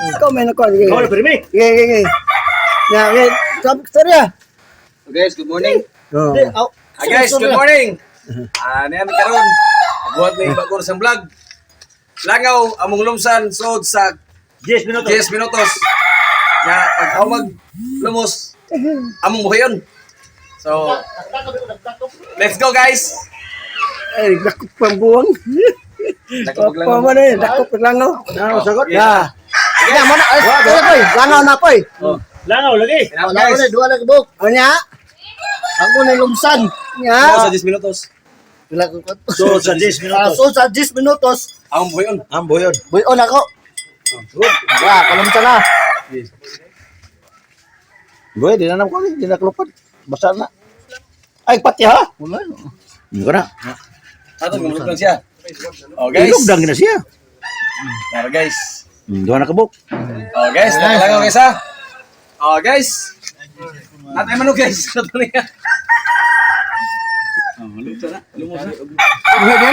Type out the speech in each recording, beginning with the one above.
Ikaw may nakuha. Sige. Ikaw na pirmi. Sige, sige, sige. Ya, okay. Sabi storya. So guys, good morning. Oh. Ah, guys, good morning. Ah, niya mi karon. Buhat may bago sa vlog. Langaw among lumsan sod sa 10 minutos. 10 minutos. Ya, pag ako mag lumos, among buhayon. So, let's go, guys. Ay, dakop pang buwang. Dakop lang. Pa man eh, dakop langaw. Na, sagot. Ya. Ya, mo na. Ay, ay, koy, langaw na koy. Oh, Langaw lagi. Salamat, guys. Duha na kabuk. Ano niya? Ako ni lumsan. Niya. So, sa 10 minutos. Pila ko ko. So sa 10 minutos. So sa 10 minutos, Among buhayon. Ang buhayon. buyon ako. Good. Wa, kalumsan na. Boy, di na ko di na klupad. Basta na. Ay, pati ha. Wala. Hindi ko na. Ato gumulog lang siya. Oh, guys. Ilog na siya. Tara, guys. Duha na kabuk. Oh, guys, nakalangaw guys ha. Oh, guys. Natay manok, guys. Ato niya. Oh, malupsa na. Lumos na. Buhi na.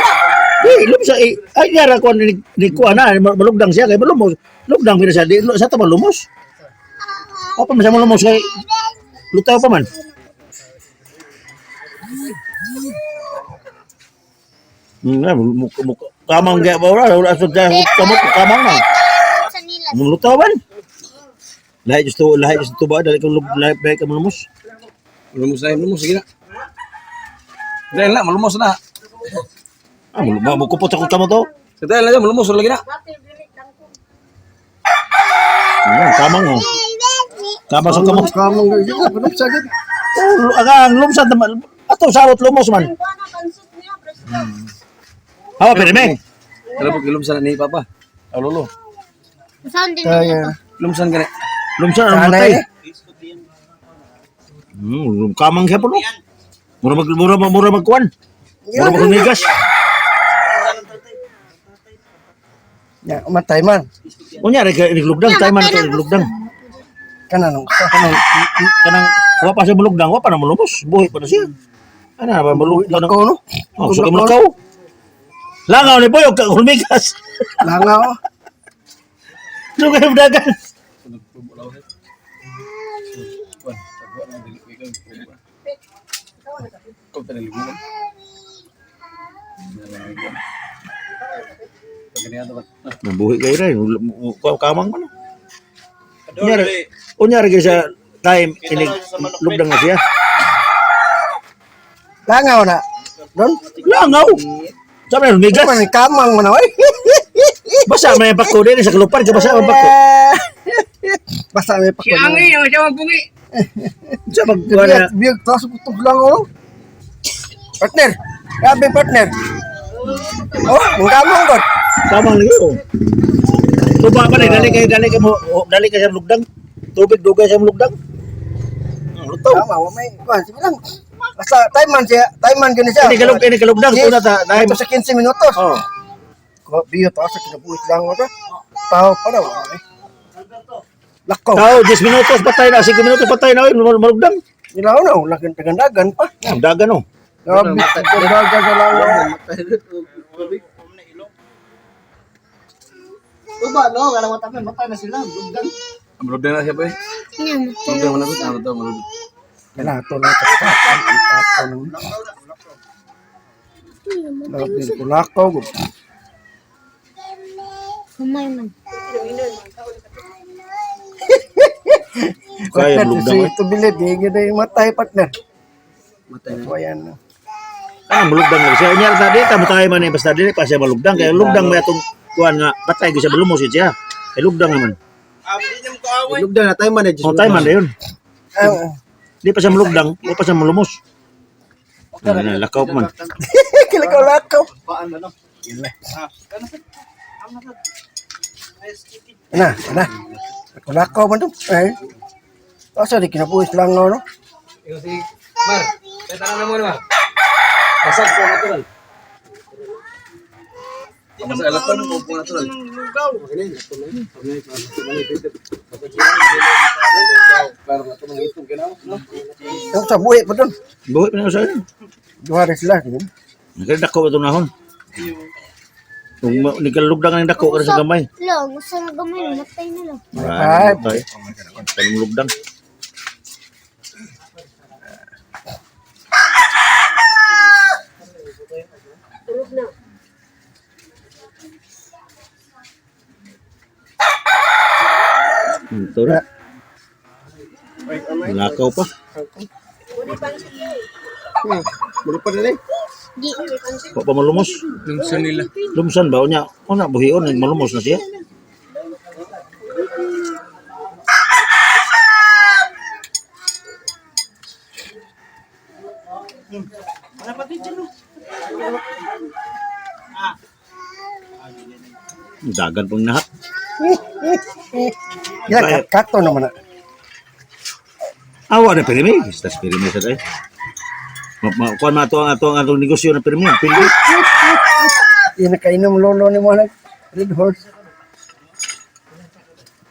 Di, lumsa eh. Ay, yara ko ni kuha na malugdang siya kay malumos. Lugdang pina siya di sa ta malumos. O pa man siya malumos kay lutaw pa man. Kamang gaya ba wala wala sa kamot kamang na. Sa nila. Mulutaw man. Lahi gusto lahi gusto ba dali kang lahi lahi ka malumos. Lumos na, lumos sige na. Dahil na, malumos na. Ah, mukupot ako kamot to. Sa dahil na, malumos lagi na. Kamang oh. Kamang sa kamot. Kamang lumsan gid. Oh, ang lumsan naman. Ato sawot lumos man. Hawa pirmi. Alam mo, lumsan na ni Papa. Oh, lolo. Saan din Kaya. Lumsan ka na. Lumsan ang Sana matay. eh. Kamang siya po no. Mura mag mura mag mura magkuan. Mura maghumigas. Ya, umatay man. Unya ra kay lugdang tay man to lugdang. Kana nung usa. Kanang kanang wa pa siya mulugdang, wa pa na mulumos. Buhi pa na siya. Ana ba mulugdang? Lakaw no. Oh, so mulakaw. Langaw ni boy og humigas. Langaw. So kayo dagan. Nabuhi kayo rin. Kamang man. Unya unya ra gyud sa time inig lugdang na siya. Langaw na. Don. Langaw. Sa may humigas. Man kamang man oy. Basa may bako din sa kalupad ka basa ang bako. Basta may pako. ang siya magpungi. Sa magkuha na. Biyag, biyag, taas kutob lang oh. Partner. Grabe partner. Oh, ang kamang god. Kamang lagi oh. Tuba pa ni dali kay mo oh, dali kay sa lugdang. Tubig dugay sa lugdang. Lutaw. Tama, wa may kuan sige lang. Basta time man siya, time man gyud siya. Ini kalug ini kalugdang tuna ta dahil Ito sa 15 minutos. Oh. Ko biyo taas sa kinabuhis lang ako. Tao pa daw. Eh. Lakaw. Tao 10 minutos patay na 5 minutos patay na oy malugdang. Nilaw na, lakin tagandagan pa. Ah, dagan oh. Grabe, tagandagan sa langaw. Uba no, kanang matapin matay na sila. Lugdan. Malugdang na siya pa eh. Malugdang man ako. Ano to, malugdang. Kailangan to lang tapatan, itato ng. Grabe, kulakaw. Humay man. Kaya Partner, malugdang. si ito bilid, di gid ay matay partner. Matay na. Ayan. Ah, malugdang na siya. Unya ra ta mo tayo man eh, basta dili pa siya malugdang kay lugdang may atong kuan nga patay gyud siya malumos gyud siya. Kay lugdang naman. Lugdan na tayo man eh. Oh, tayo man na yun. Ah, Di pa siya malugdang, wa pa siya malumos. Ano na, lakaw pa man. Kilakaw-lakaw. Paan na no. Na, na. Lakaw man to. Eh. Asa di kinabuhis lang no? Ikaw si Mar. Kaya tanong na mo naman. Basag po natural. Basta alaton po po natural. Yung sa buhi pa dun. Buhi pa na sa Duha rin sila. Di ba? Nagdako ba itong nahon? Kung nikalugdang ang dako kada sa gamay. Lang, usa na gamay, matay na lang. Ay, patay. Kalong lugdang. Ito na. Nakaw pa. Muli pa rin eh. Di. Pa pa malumos. Lumsan nila. Lumsan ba? Unya, una buhion, malumos na siya. Dagan pang nahat. Yan, kato naman na. Awa na pirmi. Tas pirmi sa tayo. Kuan ma ato ang atong negosyo na pirmi. Pirmi. Yan, nakainom lolo ni mo nag Red Horse.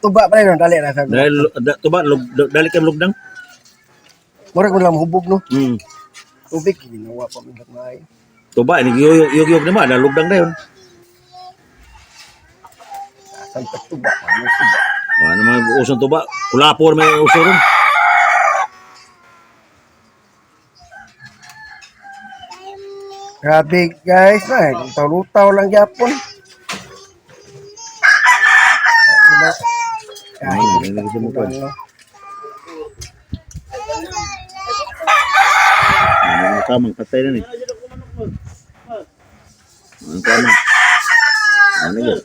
Tuba pa rin, dali na sabi. Dahil tuba dali kay lugdang. Murag mo lang hubog no. Tubig, ginawa pa mi maayo. Tuba ni yuyog na ma, lugdang dayon. Asan pa tuba? Ano tuba? Wa na mga usong tuba. Kulapo na may uso ron. Grabe guys, na eh. Lutaw-lutaw lang gyapon. Diba? Ay, hindi na mo kuan. Ano? Ano kamang patay na ni. Ano kamang? Ano gyud?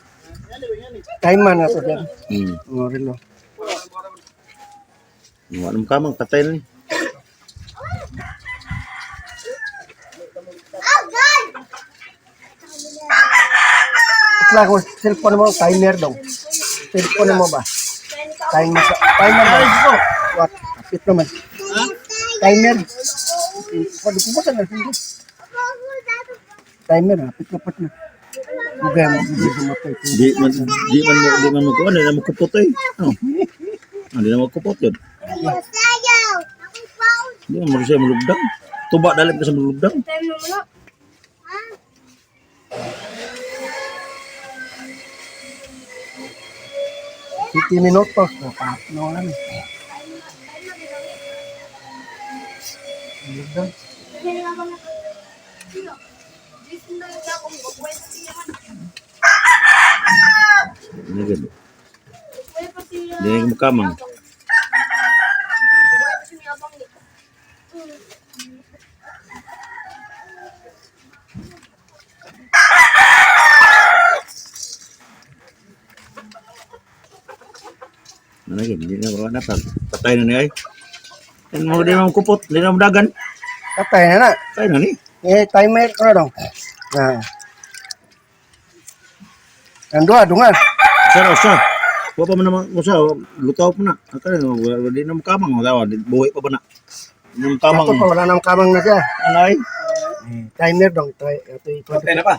Timer na to sir. Ngorilo. Wa na kamang patay na ni. Putla ko cellphone mo timer daw. Cellphone mo ba? Timer sa timer ba? What? Kapit naman. Timer. Pwede ko ba sa Timer, hapit na pat na. Ugay mo, hindi sumatay. Di man mo kuan, di na mo kupot eh. Oh. Di na mo kupot yun. Sayaw. Ako pa. Di man mo siya malugdang. Tuba dali pa sa malugdang. Fifty minutos. Napapno lang. Ano gyud? Di na mo kamang. Ano gyud? Di na mo na patay na ni ay. Di mo di na mo kupot, di na mo dagan. Patay na na. Patay na ni. Eh, timer ko na daw. Na. Ang duha, dungan. Sir, usa. Wa pa man naman usa, lutaw pa na. Akala wa di na mo kamang, wala di buhi pa ba na. Di na mo kamang. Ako pa, wala nang kamang na siya. Ano ay? Eh, timer dong. Try, ito, ito. Patay na pa.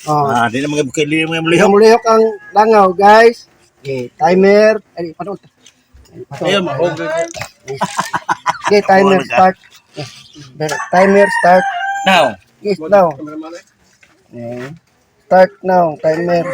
Oh. Ah, di na mga bukid, di na mga mulihok. Mulihok ang langaw, guys. Okay, timer. Ay, panood. Ay, panood. Ayun, mahog. Okay, timer start. Eh, timer start. Now. Yes, now. Eh, start now, timer.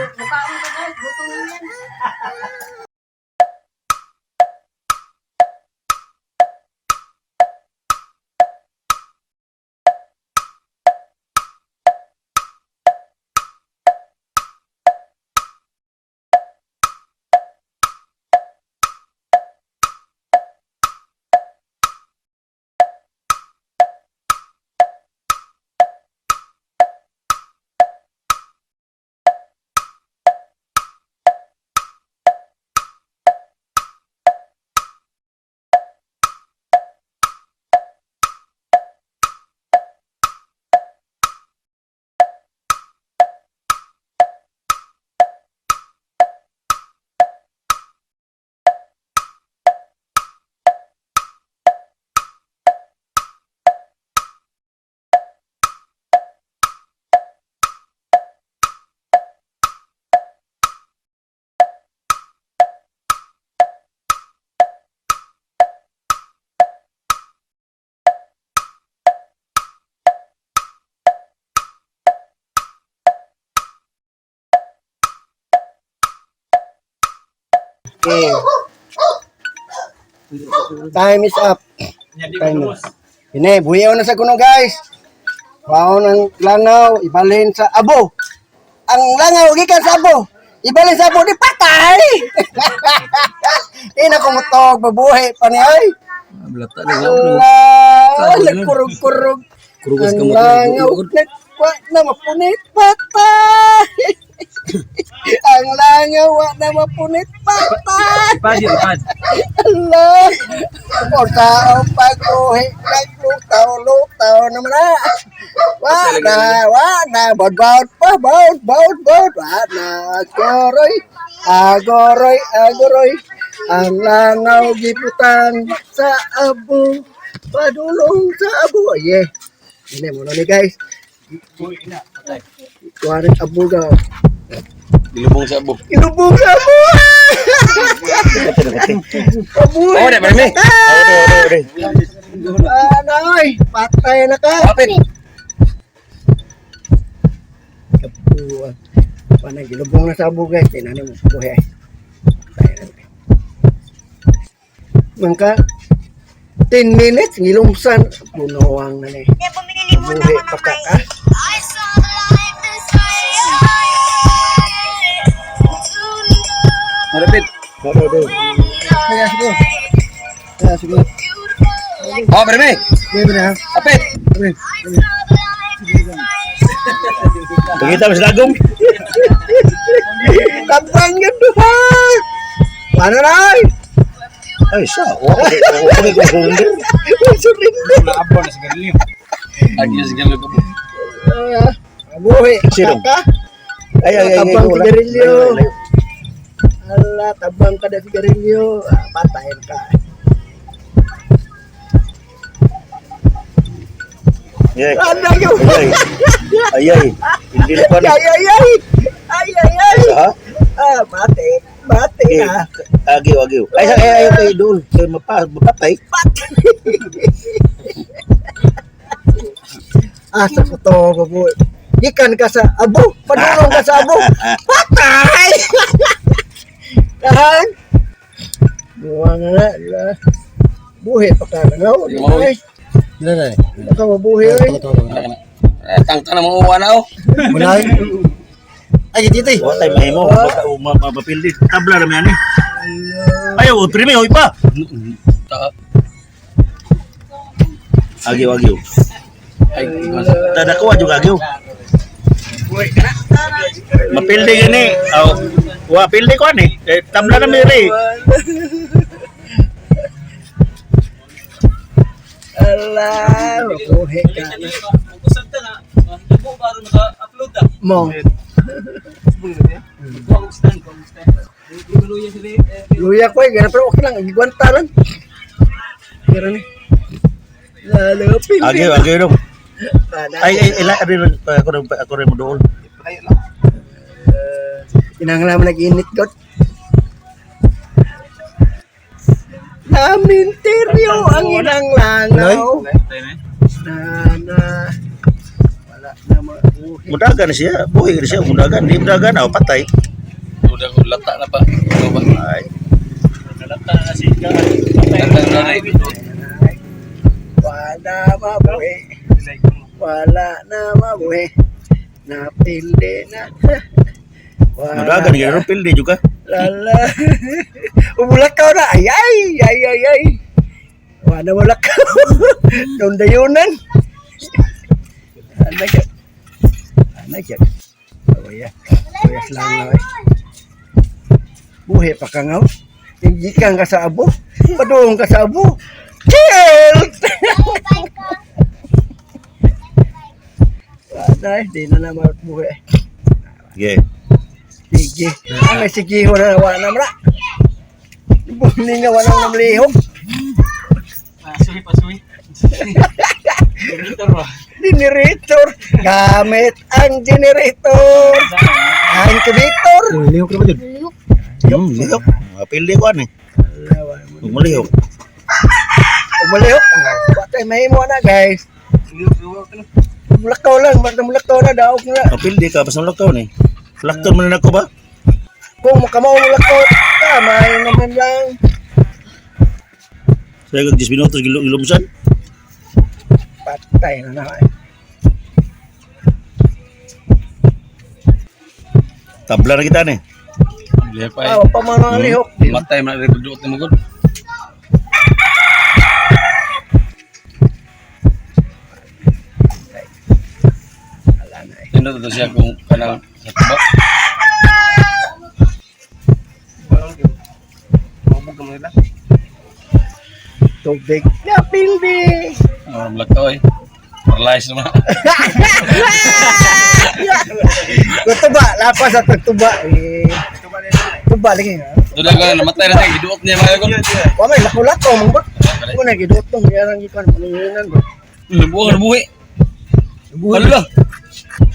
Okay. Time is up. Time. Ini, buhiyaw na sa kuno, guys. Baon ang langaw, ibalhin sa abo. Ang langaw, gikan sa abo. Ibalhin sa abo, di patay! Ina ko mutog, mabuhi pa ni ay. Blata na. Allah, nagkurog-kurog. Kurugos Ang ka mo. langaw, nagwa na mapunit patay. Ang langaw, wa na mapunit patay. Ipad yun, ipad. Allah! O tao pag-uhi, naglutaw-lutaw naman na. Wa na, wa na, baut pa, baut, baut, baut. Wa na, agoroy, agoroy, agoroy. Ang langaw giputan sa abo, padulong sa abo. Aye, hindi mo na ni guys. Kuha rin abo ga. Dilubong sa abo. Ilubong sa abo! Abo! Oh, di, marami. Anoy, patay na ka. Kapit. Kapuan. Panay, gilubong na sa abo guys. Tinan mo, buhay. Patay na. Mangka, 10 minutes, ngilumsan. Punuang na ni. Kaya bumili muna Buhi ako ng pa ka, mais. ah. I saw the light Malapit. Kaya sige. Kaya sige. Oh, marami. Sige na. Kapit. Sige. Pagkita mo sa dagong. Tabang yun duha. Paano na ay? Ay, sa. Okay, ko surrender. May surrender. Agi sa galog abo. Ah, Buhi. Sino? Ka? Ay, ay, ay, ay, Tabang wala. sigarilyo. Layo, layo. Ala, tabang ka na sigarilyo. Ah, patayin ka. Ay, Ano yun? ay, ay, ay. Hindi na pa Ay, ay, ay! Ay, ay, ay! Ha? Ah, mate. Mate Eh, na. agiw, agiw. Ay, ay, ay, ay, doon. Kay mapatay. Pate. Asa ko to, baboy. Gikan ka sa abo. Padulong ka sa abo. Patay! Tahan. Buwa nga na. di ba? Buhi pa ka na. No? Di ba, eh? Baka mabuhi oy. Eh, tangta na mga uwa na oh. Ay, dito eh. Wala tayo mahimo. Mapapildi. Tabla naman yan eh. Ay, oh, primi, hoy pa. Ta. Agiw, agiw. Ay, Tadakuha juga agiw. Mapildi gini. Oh, wa pildi ko ani. Eh, tabla na miri. Ala, mabuhi ka na. Mo. Luya ko eh, ganun, pero okay lang, gigwanta lang. Pero ni. Lalo, pili. Agiw, agiw dong. Sana. Ay, ay, ila, ari, ako rin mo doon. Kinanglan mo nag-init god. Laminteryo ang inang langaw. Na, na, wala na mabuhi. Mudagan siya. Buhi siya, mudagan. Di mudagan, oh, patay. Udah ko lata na pa. Ano ba? Ay. Lata na rin. Wala mabuhi. Wala na mabuhi. Napili na. Wala. Mudagan, gano'n pildi juga. Lala. Umulakaw na. Ay, ay, ay, ay, ay. Wala mulakaw. Doon dayunan. Anak yan. Anak yan. Oh, yeah. Kuya lang eh. Buhi pa ka nga. Gikan ka sa abo. Padung ka sa abo. Chill! Wala eh. Di na naman buhi. Yeah. Sige. Ang sige ho na wala na mra. Buni nga wala na mlihok. Pasuhi, pasuhi. Generator. Gamit ang generator. Ang incubator. Lihok na ba dyan? Lihok. Mapildi ko ani. Umulihok. Umulihok. Ah, Patay mahimo na guys. Mulakaw lang, basta mulakaw na daog na. Mapildi ka, basta mulakaw ni. Lakton man na ako ba? Kung makamao mulakaw, Kamay naman lang. Sa 10 minutos gilumsan. Patay na na. Tabla na kita ni. Hindi pa Ah, eh. pa man ang lihok. Matay man rin pagduot ni Mugod. Tindot to siya kung kanang sa tuba. Tubig na pildi. Oh, malakaw eh. Paralyzed naman. Tuba, lapas at tuba. Eh, tuba lagi. Doon lang ka, namatay na siya. Giduot niya mga gud. Wa may lako-lako mangbot. Mo na giduot tong yarang gikan paninginan ba. Nabuhay, nabuhi. Hala,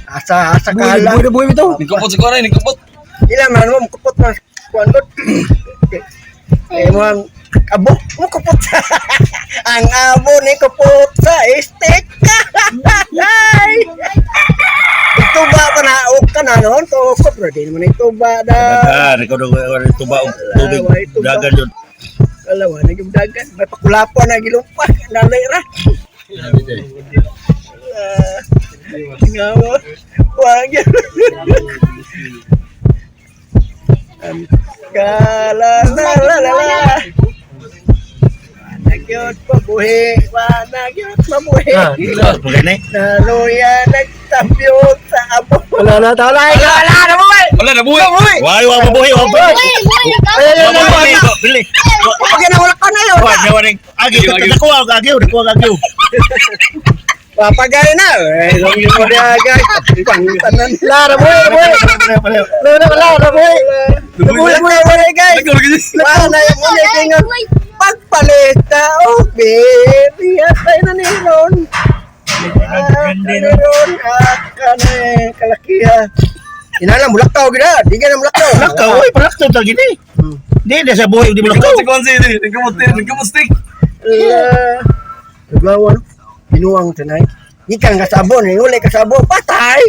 Asa asa kahala. Buhi buhi bitaw. nagkapot sa kuwaray, nagkapot. Ila man mo mukupot man kuan god. Eh mo ang abo mo kupot. Ang abo ni kupot sa stick. Ay! Tuba pa na ok ka na noon to ko pero di naman ituba da. Dagan, ikaw daw tuba og tubig. Wala, tuba. Dagan yun. Kalawa na gyud dagan may pakulapo na gilumpa nalay ra. Ah, Ngawa. Wag. Kala la la la la. Wanagyot mabuhi, wanagyot mabuhi. Pagay ni. Naluya nagtapyot sa abo. Wala na tao na. Wala na buhi. Wala, nabuhi. Why wa mabuhi wa mabuhi. Uy, Ay, ay, Wa ay, ay, mabuhi. Bili. Pag na wala ka na yun. Wa na wa agi nakuha og agi nakuha og agi. Papagay na. Eh, lang yung mga guys. Pangtanan. Wala na buhi buhi. Wala na wala na buhi. Buhi, buhi, buhi, guys. Lakaw, lagi. Wala yung muna ingat. Pagpalit na, oh, baby, atay na ni Ron. Ah, ni Ron, ah, kane, kalakiha. Inalang, mulakaw, gina. Di ka na mulakaw. Lakaw oy, palakto ta gini. Di na sa buhi di mo Nagkapot lakaw. sa kuwan siya, nagkapot, nagkapot stick. Ala, naglawan. Binuang tanay. Gikan ka sabon, eh. Wala ka sabon. Patay!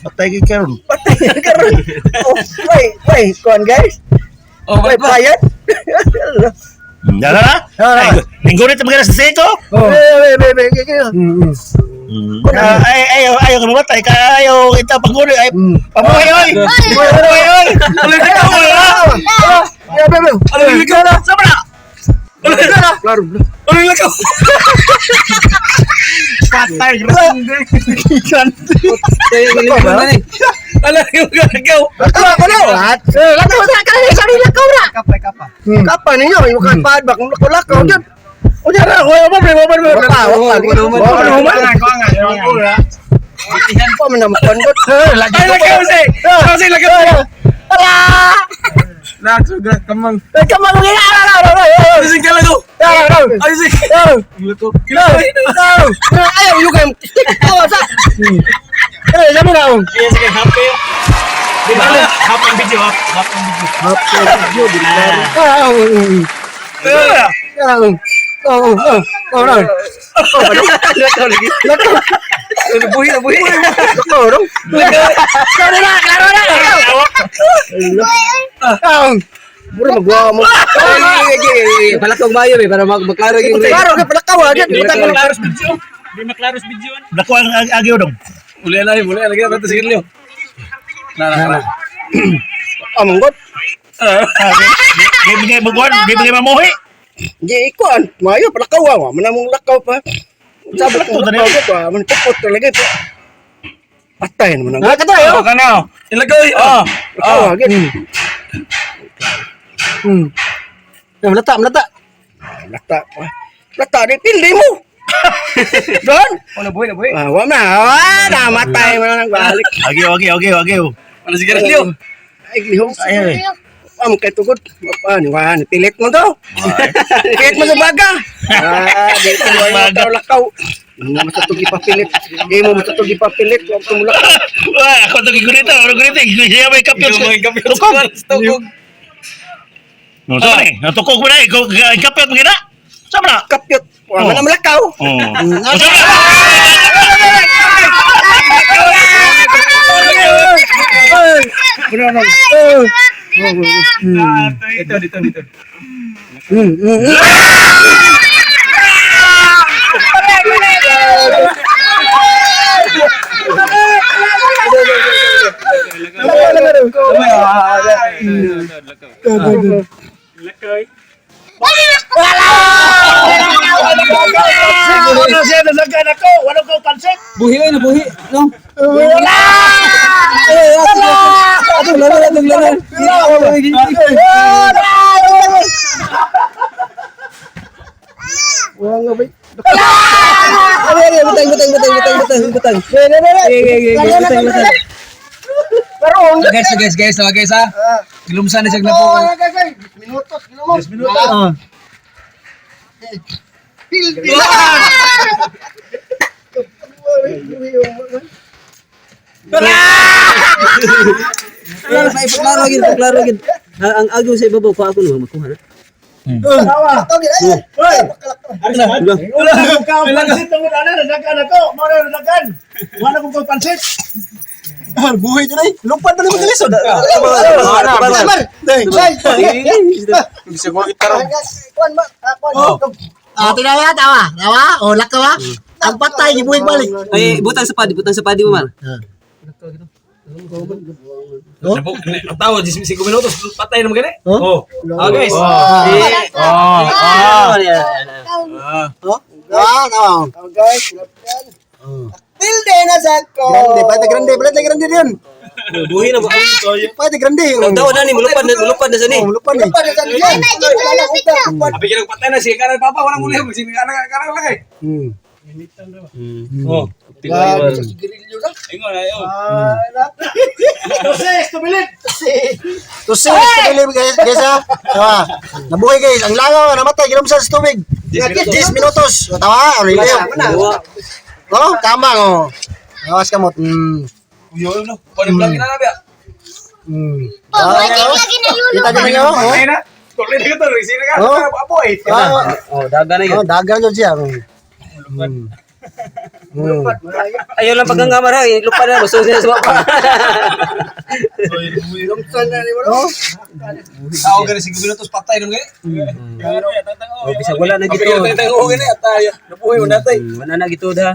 Patay gid karon. Patay ka ron. Oh, wait, wait, kuan guys. Oh, Wait, balik ba? payat. Dala na. Ay, linggo nito magana sa seko. Oh. Eh, eh, eh, eh, eh, eh. Ay ay ayaw ka mamatay ka ayaw ita paguni ay pamuhi oy. Pamuhi oy. Pamuhi oy. Ya, bebe. Ano yung lakaw? Sama na. Klaro. Ano yung lakaw? Patay grande. Ala, yung lakaw. Lakaw ako na. What? Lakaw na. Kaya sa lakaw na. Kapa kapa. Kapa ninyo. Yung kapad ba? Kung lakaw lakaw dyan. Unya ra wa ba wa ba Wapa, wapa. Wapa, wapa. Pa man naman kuan god. Ay, lakaw siya. Lakaw siya, lakaw siya. Ala! Kamang. Eh, kamang gina. Ala, ala, ala, ala. Ay, sige, lakaw. Ala, ala. Ay, sige. Lakaw. Ayaw, yung kayong stick. Oh, sa. Eh, sabi na. oh. Sige sige hap kayo. Di ba? Hap ang video hap hap ang video. Ah, oh, oh, oh. Ah, oh. Oh, oh, oh. Oh, oh. Nabuhi, nabuhi. Lakaw, dong. Klaro na, klaro na. Ah, Mura magwa mo. Palakaw mayo eh para maklaro yung Klaro ka palakaw ah. Di Di ba maklaros video. Di maklaros video. Nakuha ang agi dong. Muli na, muli na. Lagi na, sige liyo. Na, na, na. Ah, manggot. Di bigay magwan, di bigay mamuhi. Di ikuan. Mayo palakaw ah. Mana mong lakaw pa. Sabi ko lakaw ko pa. Man kupot talaga pa. Patay naman ang. Nakatayo. Oh, kana. Ilagaw. Ah. Lakaw ah, gin. Melata melata. Lata. Lata di pildi mo. Don. Oh, nabuhi, nabuhi. Ah, wa na. Ah, namatay man nang balik. Agi agi agi agi. Ano sige liyo. Ay, lihok. Ay ay. Am kay tugod. Ah, ni wan, pilit mo to. Pilit mo sa baga. Ah, di ko Baga. mo lakaw. Mo sa tugi papilit. Di mo sa tugi papilit, wa ko mulakaw. Wah, ako to gigunita, ako gigunita. Siya may kapyot. Ikaw may kapyot. Tukog. Tukog. No, sorry. Natukog mo na ikaw kapyot mo gina. Sama na. Kapyot. Wa man ang lakaw. Oh. Sama na. Ano na? Dito, dito, dito. Siguro na siya nasagan ako. Wala ko pansit. Buhi ay na buhi. No. Wala. Wala. Atong laro, atong laro. Wala. Ay, ay, butang, butang, butang, butang, butang, butang. Ay, ay, ay, ay, butang, butang. Guys, guys, guys, tawa guys ha. Gilumsan na siya na po. Minutos, gilumos. Minutos. Ay, paklaro gid, paklaro gid. Ang agaw sa ibabaw ko ako no makuha na. Tawa. Hoy. Wala akong pansit tungod ana nasagan ako. Mao na nasagan. Wala akong pansit. Buhay dyan ay. Lupad na naman kalisod. Oh. Ah, tinaya, tawa. Tawa, o lakaw ah. Ang patay, gibuhig balik. Ay, butang sa padi mo man. Ang tawa, 5 minutos, patay naman gani. Oh. Ah, guys. Ah. Tawa, tawa. Guys, Tilde na sa ko. Grande, pwede grande, pwede grande yun. Buhi na ba? Pwede grande. Ang tawa na ni mulupad na sa ni. Oh, mulupad ni. Lupad na sa niyan. Abi kinang patay na siya kanan papa, walang uli sige kanan kanan lang eh. Oh. Grabe sa sigarilyo na. Ingon na yo. Toses, tumilit. Tusin, tumilim guys, guys ha. Tawa. Nabuhay guys, ang langaw, namatay, ginumsan sa tubig. 10 minutos. O, Tawa, relief. Oh, tama oh. Awas kamot. Uyo no. Kuan vlog na na biya. Pag lagi na yun. Kita niyo oh. Patay na. Tuloy na ito, sino ka? Oh. Apo eh. Ah, Oh, daga na oh, yun. dagan yun siya. Ayaw lang pagkangamar ha, lupad na gusto siya sa baba. Lumsan na ni mo. Oh, Tao gani 5 minutos patay naman gani. Oh, bisag wala na Abi gito. kinang tango gani at tayo. Nabuhay mo natay. Wala na gito da.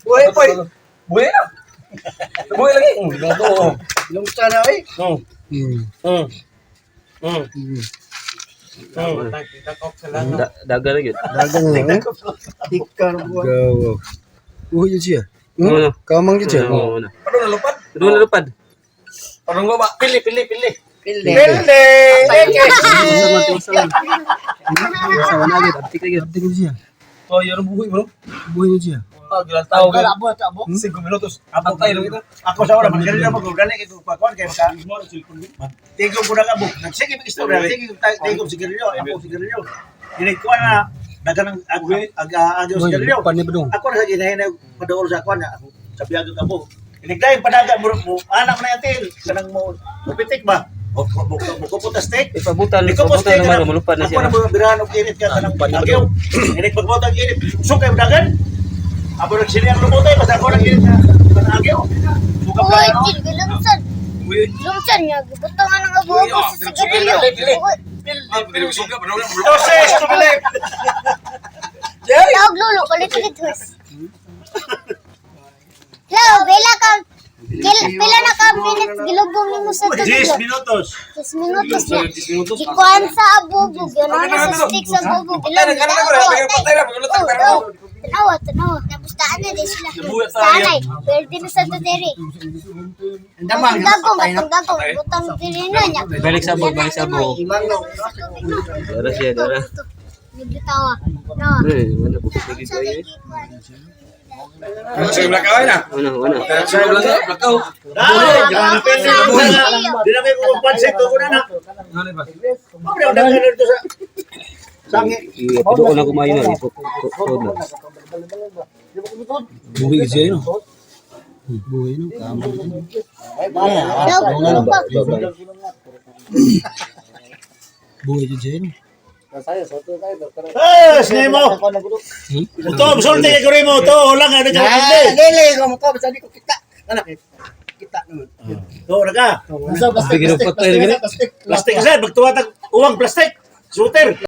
Buhay pa. Buhay na. Buhay lagi. Gato. Lumsan na eh. Daga na yun. Dagan yun. Ika na buwan. Gaw. Buhay yun siya. Ano? Kamang yun siya. Oo, ano. Ano na lupad? Doon na lupad. Parang ba? Pili, pili, pili. Pilde. Sama, sama. Sama na gid, abtik na gid. Abtik yun siya. Oh, yun ang buhay bro. Buhay yun siya. Ah, gilang tao gani. Abo, abo. 5 minutos. Patay lang ito. Ako sa ora magdali na mag dali kay ko pakuan kay maka tigom ko na abo. Nagsige mig istorya, sige tigom sigarilyo, ako sigarilyo. Dili ko na dagan ang ag ag ag sigarilyo. Lupad ni Badong. Ako na sa ginahin na paduol sa kuan ako sa biyag ang abo. Inigday padaga mo mo anak na yatil kanang mo pitik ba? O mo mo ko steak. Ipabutan, Ikaw po ipabutan naman mulupad na Ako siya. na mo birahan og init ka kanang agyo. Init pagbota ang init. Sukay mo dagan. Abo nagsili ang lumutay basta ako nang init na kanang agyo. Suka pa Uy, ano? Jil, lumsan. Lumsan niya. Gibutangan ang abo ko sa sigarilyo. Uy, Ah, pili suga pa na. Toses, tumilit. Tawag lolo, kulit ulit hus. Lo, pila ka pila na ka minutes gilubong nimo sa tubig. 10 minutos. 10 minutos na. Gikuan sa abubog, yun ano sa stick sa abubog. Patay na, kanan na, bro. Patay na, patay na, Oh, Tanawa, tanawa. Tapos taan na din sila. Tanay, pwede na sa dere. Damang. Dagong, atong dagong, butang diri na niya. Balik sa abog, balik sa abog. Dara siya, dara. Nagtawa. Tawa. Eh, wala po kasi gid eh. Sige, blackout na. Wala, wala. Sige, blackout. Dai, grabe na. Di na kayo kung pansit ko na na. Pobre ang dagan dito sa sangi. Ipaduol na kumayo na, ipukod na. Buhi siya yun. Buhay no, kamang yun. Dog, pa. Buhay yun siya. no? Eh, sinimo. Ito, sulti kay kurimo to, ulang ano ka Ah, hindi. lele ko mo ko basta di ko kita. Anak, kita naman. Oo, naga. Plastic, plastic, plastic. Plastic sir, magtuwa tag uwang plastic. Shooter.